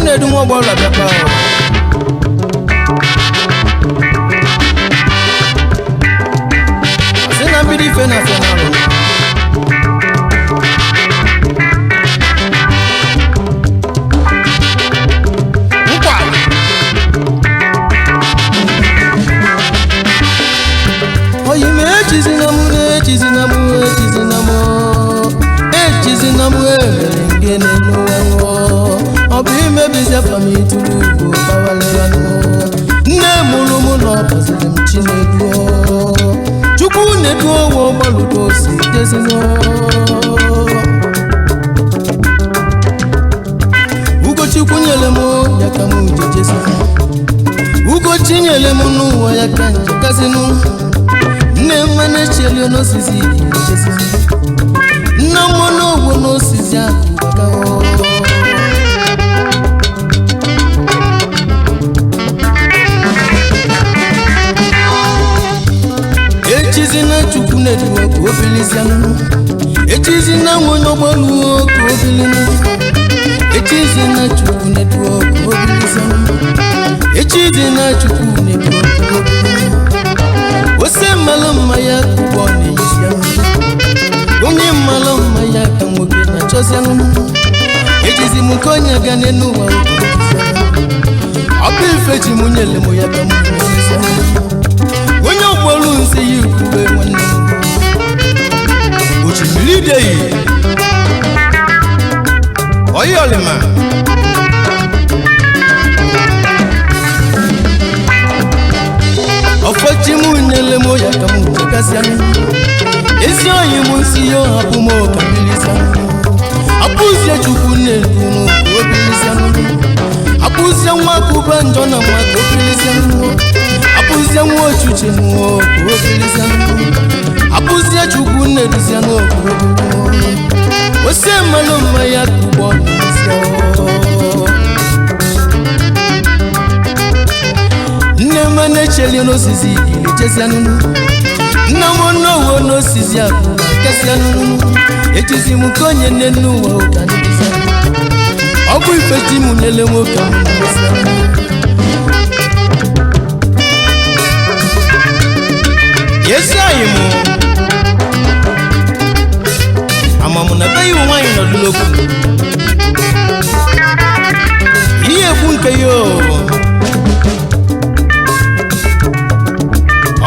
Na-edu nwa ọgbọla bịakwa o. Asị na mbido ife na afịa n'alụ. Nkwa oyi m echizina m, echizina m, echizina m, echizina m. Emere ngene n'ụwa nwụọ, ọ bụ imebizi afa m ituru ugbo bawalewanụ. Nne mụrụ m na ọ baziri m Chinedu, Chukwu na-edu owo gbalụgo si dezinụ. Ugochukwu nyere m ya ka m jejezinụ. Ugochi nyere m n'ụwa ya ka njekazinụ. Nne m na-echeli n'osisi ejezi, nne m n'ogbo n'osisi akụ. Echizina Chukwu na-eduwe ka obilizianụ. Echizina nwe onye ọgbaluo ka obilinu. Echizina Chukwu na-eduwe ka obilizianụ. Echizina Chukwu na-eduwe ka obilinu. Ose mmalụ mma ya ka ụgbọ na-eyizianụ. Onye mmalụ mma ya ka nwoke na-achọzianụ. Ejizi m nke onye ga n'elu ụwa. Ọ bụ ife ji m nyele m ya ka m na-eyizianụ. Onye ọgbọrụ nsi ya ikwube nwanne m osimiri deyi oyolima. Ọfọchi m nyele m ya ka m chekasịanụ. Ezi oyi m nsi ya hapụ m ka mmiri. Abụzie Chukwu na-edunu ka obilisianụ. Abụzie nwa kụba njọ na nwa ka obilisianụ. Abụzie nwa ochuche nụọ ka obilisianụ. Abụzie Chukwu na-eduzianụ ka obilisianụ. Ose mmanụ mma ya ka ụgbọ na-esi. Nne m na-echeli n'osisi echesianụ. Nna m n'owo n'osisi akụ kesianụ. Ejizi m nke onye nne n'ụwa ụka n'ejizianụ. Ọ bụ ife chi m nyele nwoke m n'ezianụ. Ezi anyị mụ amamụ na be iwu nwaanyị nọdụ n'okwu ihe ekwu nke ya o.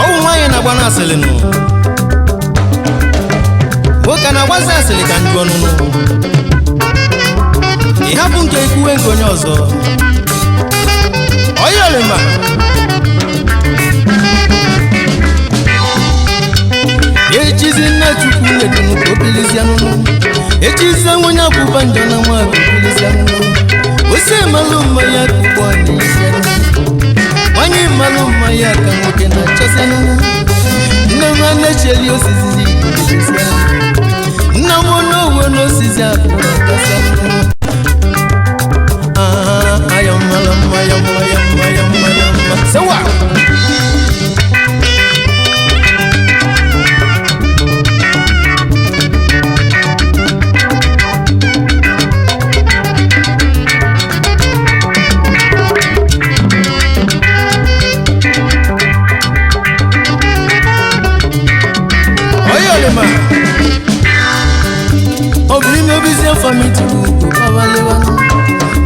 Ọwụ nwaanyị na-agba na asịrị nụ, nwoke a na-agbazi asịrị ka njụ ọnụnụ. Ị hapụ nke ikwuwe nke onye ọzọ ọyọlịma. Echizi nne Chukwu na-edunu ka obilizianụ. Echizi onye akwụba njọ na nwa ka obilizianụ. Ose malụ mma ya ka ụgbọ na-ezianụ. Nwanyị malụ mma ya ka nwoke na-achọzianụ. Nne m na-echeli osisi ejezianụ. Nna m n'owo n'osisi akụ na-akasịanụ. Ayọ mmalụ mma ya mma ya mma ya mma ya mma sewa. Oyolima obi mmebizi afọ mi tụrụ ugo kawalewanụ.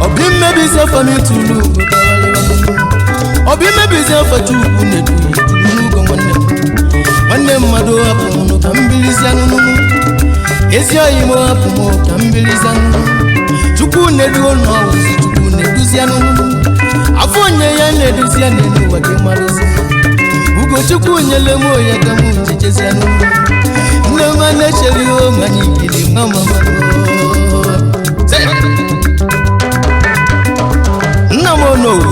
Obi mmebizi afọ mi tụrụ ugo kawalewanụ. Obi mmebizi afọ Chukwu na-edu tụrụ n'ugo nwanne m. Nwanne mmadụ hapụ m ka m bilizianụ. Ezi oyi m hapụ m ka m bilizianụ. Chukwu na-edu n'ọwụzi, Chukwu na-eduzianụ. Afọ onye ya na-eduzi ya n'elu ụwa gị marụzi. Ugochukwu nyele m ya ka m jejezianụ. Nne m na-echere ihe anyị ikiri mama. Nna m onowu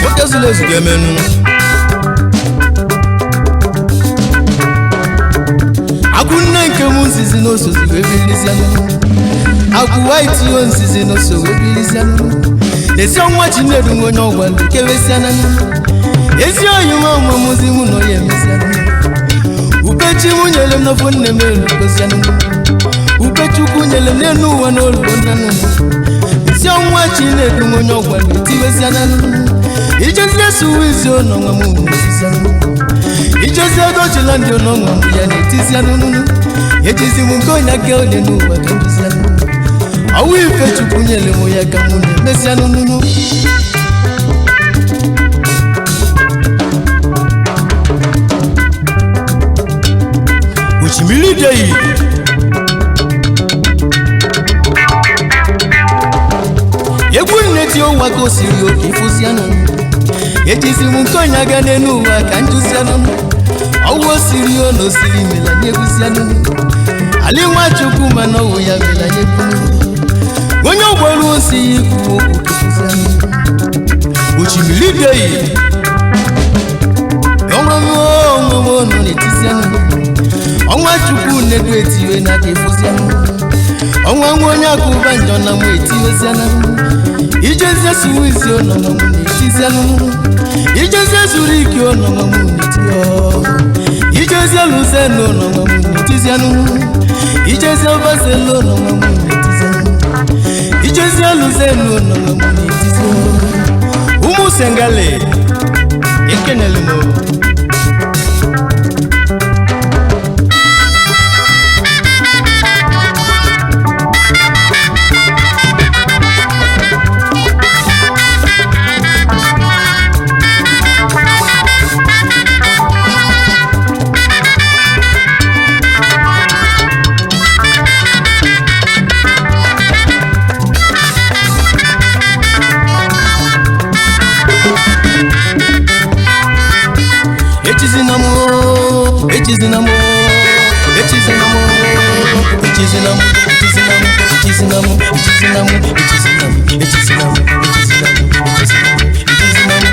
nwoke zuru ezu ga-emenu. Agwụ nne nke m nzizi n'osozi wee bilizianụ. Agwụ waiti o nzizi n'oso wee bilizianụ. Ezi ọnwa Chinedu nwe onye ọgwa kewesianụ. Ezi oyi m ọmụmụzi mụ na onye emesianụ. Ubechi m nyere m n'ofu nne m elu gozianụ. Ebube Chukwu nyere m n'elu ụwa n'olu nnanụ. Isi ọnwa Chinedu m onye ọgwa na-etiwezia nanụ. Ijezie suwizi n'ọnwa m na-etizia nụ. Ijezie dochilandị n'ọnwa m ya na-etizia nụnụ. Ejizi m nke onye aka onye n'ụwa ka m jizia nụ. Ọwụ ife Chukwu nyere m ya ka mụ na-emezia nụnụ. Osimiri deyi egwu nne ti ụwa ka o siri oke ịfụzianụ. Ejizi m nke onye aga n'elu ụwa ka njụzianụ. Ọwụ osiri o na osiri mela nye egwuzianụ. Ali Nwachukwu mana ọwụ ya mela nye egwu. Onye ọgbara osi ya ikwu okwu ka ịfụzianụ. Osimiri deyi ọnwa ọnwa nọ n'etizianụ. Ọnwa Chukwu na-edu etiwe na aka ịfụzianụ. Ọnwa nwa onye akụba njọ na mụ etiwezianụ. Ijezie suwizi ọnọnọ mụ na-etizianụ. Ijezie zuru ike ọnọnọ mụ na-etio. Ijezie luzenu ọnọnọ mụ na-etizianụ. Ijezie obazelu ọnọnọ mụ na-etizianụ. Ijezie luzenu ọnọnọ mụ na-etizianụ. Ụmụ Sengale ekenelu m. Echizina m, echizina m, echizina m, echizina m, echizina m, echizina m, echizina m, echizina m, echizina m, echizina m, echizina m, echizina m,